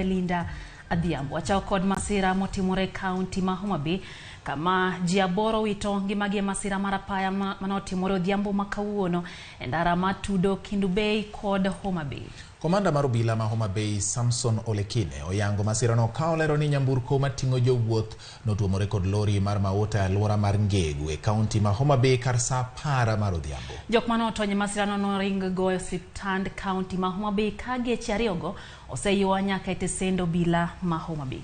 Belinda Adhiambo. Wachako kod masira motimore e kaunti ma Homa Bay kama ji 8 wito ngimagi e masira mar apaya manotimore odhiambo ma kawuono e ndara matudo Kendu Bay kod Homa Bay. Komanda mar obila ma Homa Bay Samson Olekine oyango masirano ka olero ni nyamburko mating'o jowuoth notuomore kod lori mar mauta e alwora mar Ngegu e kaunti ma Homa Bay kar saa 10 mar odhiambo. Jok mane otony e masirano noring go e osiptand kaunti ma Homa Bay ka geche ariyogo oseywa nyaka e tesend obila ma Homa Bay.